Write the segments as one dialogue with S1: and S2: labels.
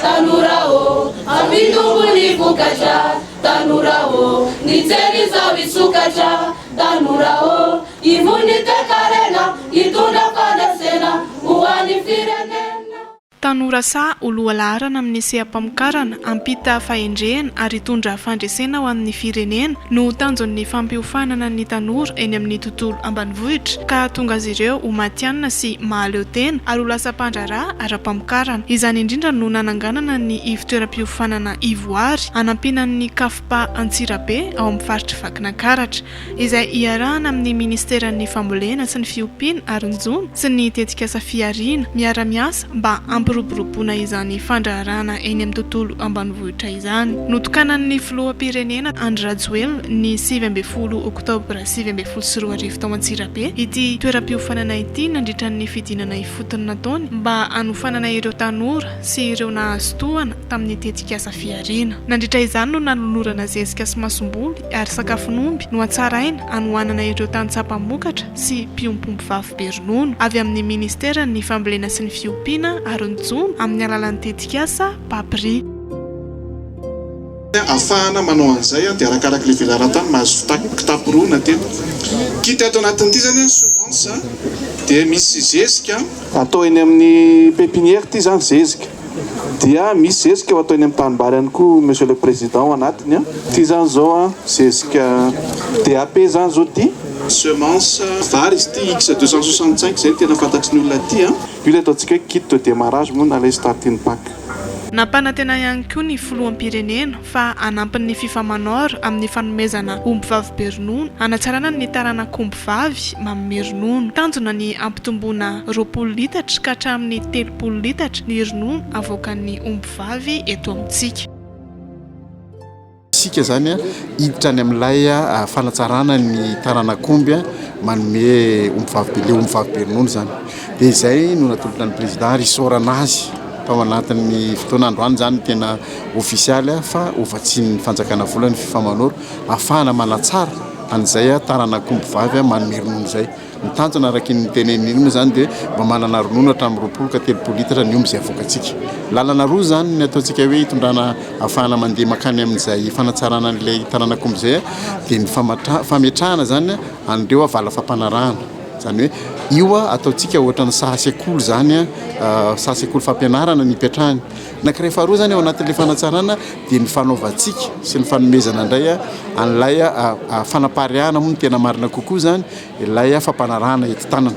S1: Tanora ô, hampitombo ny vokatra, Tanora ô, ny jery izao hisokatra, Tanora ô, ivon'ny toekarena, hitondra fandresena ho an'ny firenena.
S2: Tanora sahy ho lohalaharana amin'ny seha-pamokarana, hampita fahendrena ary hitondra fandresena ho an'ny firenena no tanjon'ny fampiofanana ny tanora eny amin'ny tontolo ambanivohitra ka hahatonga azy ireo ho matihanina sy mahaleo tena ary ho lasa mpandraharaha ara-pamokarana. Izany indrindra no nananganana ny ivon-toeram-piofanana Ivoary hanampiana ny CAFPA Antsirabe ao amin'ny faritr'i Vakinankaratra. izay iarahana amin'ny Ministeran'ny Fambolena sy ny Fiompiana ary ny Jono sy ny tetikasa Fihariana, miara-miasa mba hampiroboroboana izany fandraharahana eny amin'ny tontolo ambanivohitra izany. Notokanan'ny Filoham-pirenena Andry Rajoelina ny 19 oktobra 2019 tao Antsirabe ity toeram-piofanana ity nandritra ny fidinana ifotony nataony mba hanofanana ireo tanora sy ireo nahazo tohana tamin'ny tetikasa Fihariana. Nandritra izany no nanolorana zezika sy masomboly ary sakafon'omby nohatsaraina hanohanana ireo tantsaha mpamokatra sy mpiompy ombivavy be ronono avy amin'ny Ministeran'ny Fambolena sy ny Fiompiana ary ny Jono amin'ny alalan'ny tetikasa PAPRI.
S3: Ahafahana manao an'izay dia arakaraka ilay velaran-tany mahazo kitapo roa na telo. Kit ato anatin'ity izany semence dia misy zezika. Atao eny amin'ny pépinière ity izany zezika. Dia misy zezika ho atao eny amin'ny tanimbary ihany koa Monsieur le Président ao anatiny an. Ity izany izao an, zezika DAP izany izao ity. Semence vary izy ity, X 265 izay no tena fantatry ny olona aty an. Io ilay ataontsika hoe kit de démarrage moa na ilay starting pack.
S2: Nampanantena ihany koa ny filoham-pirenena fa hanampy ny Fifamanor amin'ny fanomezana ombivavy be ronono hanatsarana ny taranak'ombivavy manome ronono. Tanjona ny hampitomboana 20 litatra ka hatramin'ny 30 litatra ny ronono avoakan'ny ombivavy eto amintsika.
S4: Isika izany hiditra any amin'ilay fanatsarana ny taranak'omby manome ombivavy be, ilay ombivavy be ronono izany. Dia izay no natolotra ny président ary isaorana azy tao anatin'ny fotoana androany izany tena ofisialy fa hovatsian'ny fanjakana vola ny Fifamanoro ahafahana manatsara an'izay taranak'ombivavy manome ronono izay. Ny tanjona araka iny noteneniny iny moa izany dia mba manana ronono hatramin'ny 20 ka 30 litatra ny omby izay avoakantsika. Lalana roa izany ny ataontsika hoe hitondrana ahafahana mandeha mankany amin'izay fanatsarana an'ilay taranak'omby izay dia ny fametrahana izany an'ireo vala fampanarahana. Izany hoe io ataontsika ohatran'ny saha sekoly izany, saha sekoly fampianarana ny ipetrahany. Anankiray faharoa izany ao anatin'ilay fanatsarana dia ny fanaovantsika sy ny fanomezana indray an'ilay fanapariahana moa no tena marina kokoa izany ilay fampanarahana eto tanana.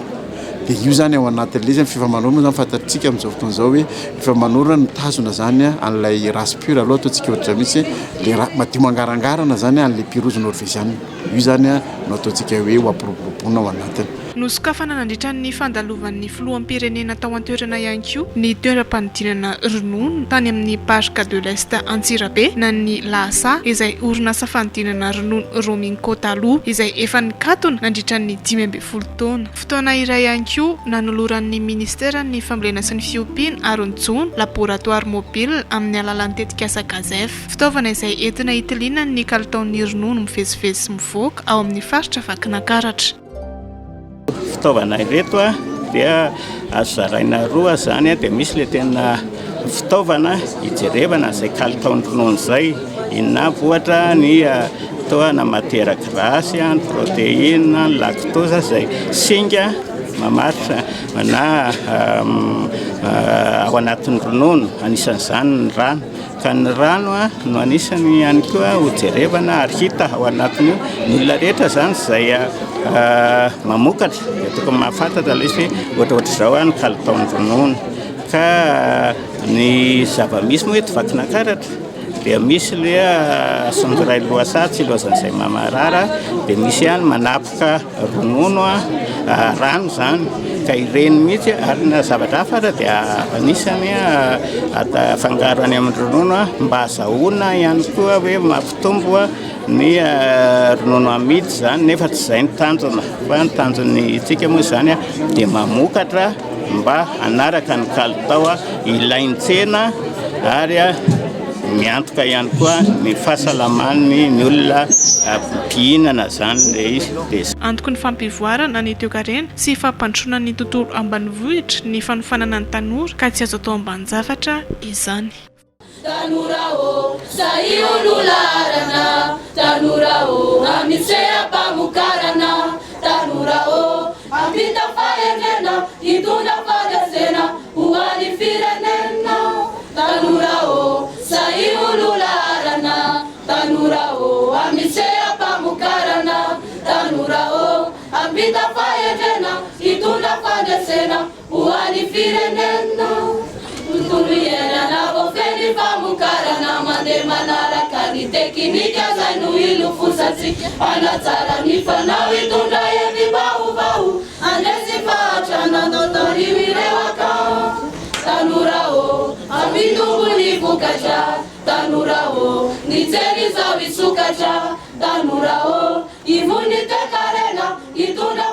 S4: Dia io izany ao anatin'ilay izy, ny fifamanoro moa izany fantatsika amin'izao fotoana izao hoe ny fifamanoro mitazona izany an'ilay race pure aloha ataontsika ohatra mihitsy ilay ra madio mangarangarana izany an'ilay pirozy norveziana. Io izany no ataontsika hoe ho ampiroboroboana ao anatiny.
S2: Nosokafana nandritra ny fandalovan'ny filoham-pirenena tao an-toerana ihany koa ny toeram-panodinana ronono tany amin'ny Parc de l'Est Antsirabe na ny Lahasa izay orinasa fanodinana ronono Rominco taloha izay efa nikatona nandritra ny 15 taona. Fotoana iray ihany koa nanoloran'ny Ministeran'ny Fambolena sy ny Fiompiana ary ny Jono laboratoire mobile amin'ny alalan'ny tetikasa Gazef. Fitaovana izay entina hitiliana ny kalitaon'ny ronono mivezivezy sy mivoaka ao amin'ny faritra Vakinankaratra.
S5: Fitaovana ireto dia azo zaraina roa izany dia misy ilay tena fitaovana hijerevana izay kalitaon'ny ronono izay, inona avy ohatra ny tohana matière grasse, ny protéine, ny lactose izay singa mamaritra na ao anatin'ny ronono, anisan'izany ny rano. Ka ny rano no anisany ihany koa ho jerevana ary hita ao anatin'io. Ny olona rehetra izany izay mamokatra dia tokony mahafantatra ilay izy hoe ohatrohatr'izao ny kalitaon'ny ronono. Ka ny zava-misy moa eto Vakinankaratra dia misy ilay songoray lohasaha tsy ilaozan'izay mamarara dia misy ihany manapoka ronono rano izany ka ireny mihitsy ary na zavatra hafa ara dia anisany afangaro any amin'ny ronono mba azahoana ihany koa hoe mampitombo ny ronono amidy izany nefa tsy izay ny tanjona fa ny tanjon'ny tsika moa izany dia mamokatra mba hanaraka ny kalitao ilain'ny tsena ary miantoka ihany koa ny fahasalaman'ny ny olona mpihinana izany ilay izy dia.
S2: Antoky ny fampivoarana ny toekarena sy fampandrosoana ny tontolo ambanivohitra ny fanofanana ny tanora ka tsy azo atao ambanin-javatra izany.
S1: Tanora ô, sahia ho lohalaharana. Tanora ô, amin'ny seha-pamokarana. Tanora ô, hampita fahendrena, hitondra fandresena ho an'ny firenena. Tanora ô, sahia ho lohalaharana. Tanora ô, amin'ny seha-pamokarana. Tanora ô, hampita fahendrena, hitondra fandresena ho an'ny firenena. Tontolo iainana voafehy ny famokarana, mandeha manaraka ny teknika izay no ilofosantsika. Hanatsara ny fanao, hitondra hevi-baovao, handresy fahantrana, tariho ireo akao. Tanora ô, hampitombo ny vokatra. Tanora ô, ny jery izao hisokatra. Tanora ô, ivon'ny toekarena, hitondra.